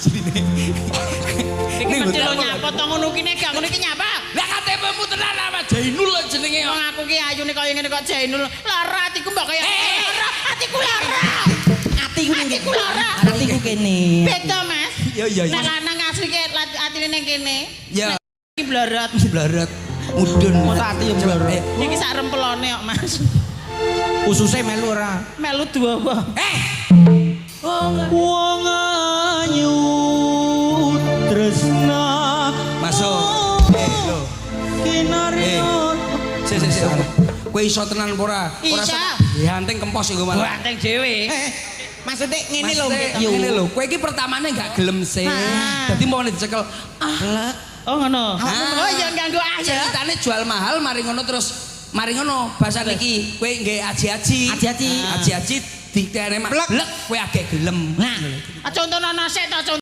asline. Iki mesti lo nyapa to ngono ki nek gak ngono iki nyapa? Lah KTP-mu tenan apa Jainul lho jenenge Wong aku ki ayune kaya ngene kok Jainul. Lara atiku mbok kaya Eh. lara, atiku lara. Atiku ning Atiku lara. Atiku kene. Beda, Mas. Iya iya iya. Nek lanang asli ki atine ning kene. Ya, Iki blorot. blorot. Mudun. Masa ati yo blorot. Eh, Iki sak rempelone kok, Mas. Ususe melu ora? Melu duwa. Eh, Wong ayu tresna Masuk. Eh, lho. Kinaryo. Sik sik sik. Kowe iso tenan apa ora? Ora Iso. Ganteng kempos iku malah. ganteng dhewe. Eh, maksudnya ngene lho, Maksudnya Yu. ngene lho, kowe iki pertamane gak gelem sih. Ah. Dadi mau dicekel. Ah, Oh ngono. Ah. Oh iya ganggu ah ya. Ceritane jual mahal mari ngono terus mari ngono bahasa niki kowe nggih aji-aji. Aji-aji. Aji-aji dikene mak blek kowe agek gelem. Nah, Ah, contohno sik to.